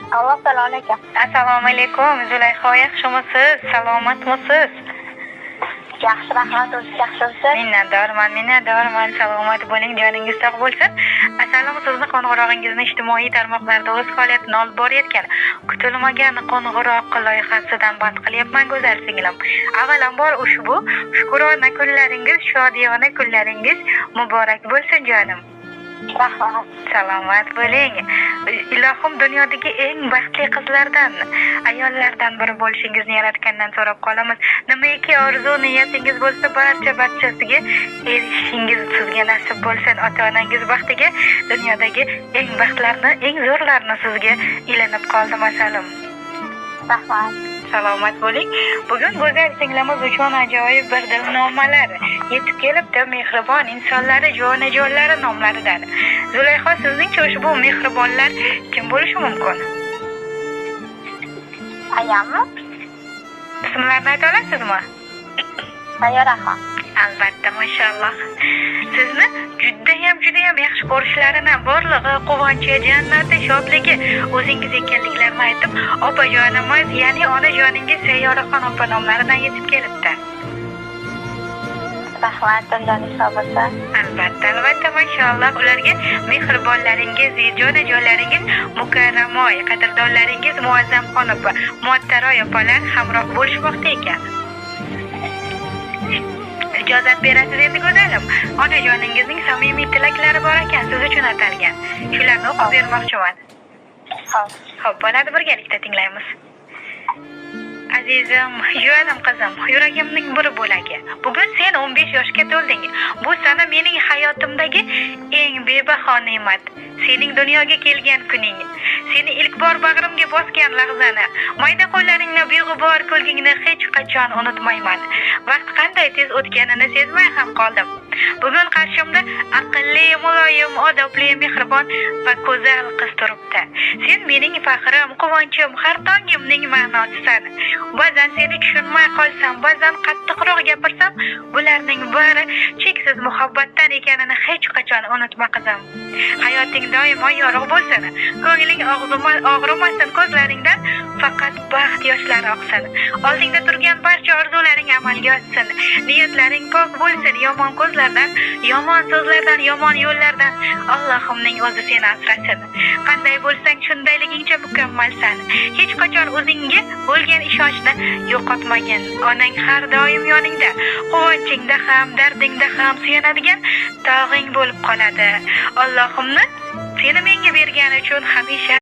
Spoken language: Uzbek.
Assalomu alaykum. Assalomu alaykum, Zulayho, yaxshimisiz? Salomatmisiz? Yaxshi, rahmat, o'zingiz yaxshimisiz? Minnatdorman, minnatdorman. Salomat bo'ling, joningiz sog' bo'lsin. Asalim, sizni qo'ng'irog'ingizni ijtimoiy tarmoqlarda o'z faoliyatini olib borayotgan kutilmagan qo'ng'iroq loyihasidan band qilyapman, go'zal singlim. Avvalambor ushbu shukrona kunlaringiz, shodiyona kunlaringiz muborak bo'lsin, jonim. Rahmat. Salomat bo'ling. Ilohim dunyodagi eng baxtli qizlardan, ayollardan biri bo'lishingizni yaratgandan so'rab qolamiz. Nimaiki orzu niyatingiz bo'lsa, barcha barchasiga erishishingiz sizga nasib bo'lsin. Ota-onangiz baxtiga dunyodagi eng baxtlarni, eng zo'rlarni sizga ilinib qoldi, masalim. Rahmat. Salomat bo'ling. Bugun go'zal singlimiz uchun ajoyib bir dilnomalar yetib kelibdi mehribon insonlari, jonajonlari nomlaridan. Zulayho, sizningcha ushbu mehribonlar kim bo'lishi mumkin? Ayammi? Ismlarini ayta olasizmi? Sayyoraxon. Albatta, mashalloh. Sizni judayam judayam yaxshi ko'rishlarini, borlig'i, quvonchi, jannati, shodligi o'zingiz ekanliklarini aytib, opajonimiz, ya'ni onajoningiz Sayyoraxon opa nomlaridan yetib kelibdi. Rahmat, joningiz sog' bo'lsin. Albatta, albatta, mashalloh. Ularga mehribonlaringiz, jonajonlaringiz Mukarramoy, qadrdonlaringiz Muazzamxon opa, Muattaroy opalar hamroh bo'lishmoqda ekan. Ijozat berasiz endi, go'zalim. Onajoningizning samimiy tilaklari bor ekan siz uchun atalgan. Shularni o'qib bermoqchiman. Xo'p. Xo'p, bo'ladi, birgalikda tinglaymiz. Azizim, jonim qizim, yuragimning bir bo'lagi. Bugun sen 15 yoshga to'lding. Bu sana mening hayotimdagi eng bebaho ne'mat. Sening dunyoga kelgan kuning. Seni ilk bor bag'rimga bosgan lahzani, mayda qo'llaringni, beg'ubor kulgingni hech qachon unutmayman. Vaqt qanday tez o'tganini sezmay ham qoldim. Bugun qarshimda aqlli, muloyim, odobli, mehribon va go'zal qiz turibdi. Sen mening faxrim, quvonchim, har tongimning ma'nosisan. Ba'zan seni tushunmay qolsam, ba'zan qattiqroq gapirsam, bularning bari cheksiz muhabbatdan ekanini hech qachon unutma, qizim. Hayoting doimo yorug' bo'lsin. Ko'ngling og'rimasin, ko'zlaringdan faqat baxt yoshlari oqsin. Oldingda turgan barcha orzularing amalga oshsin. Niyatlaring pok bo'lsin. Yomon ko'zlardan, yomon so'zlardan, yomon yo'llardan Allohimning o'zi seni asrasin. Qanday bo'lsang, shundayligingcha mukammalsan. Hech qachon o'zingga bo'lgan ishonchni yo'qotmagin. Onang har doim yoningda, quvonchingda ham, dardingda ham suyanadigan tog'ing bo'lib qoladi. Allohimni seni menga bergani uchun hamisha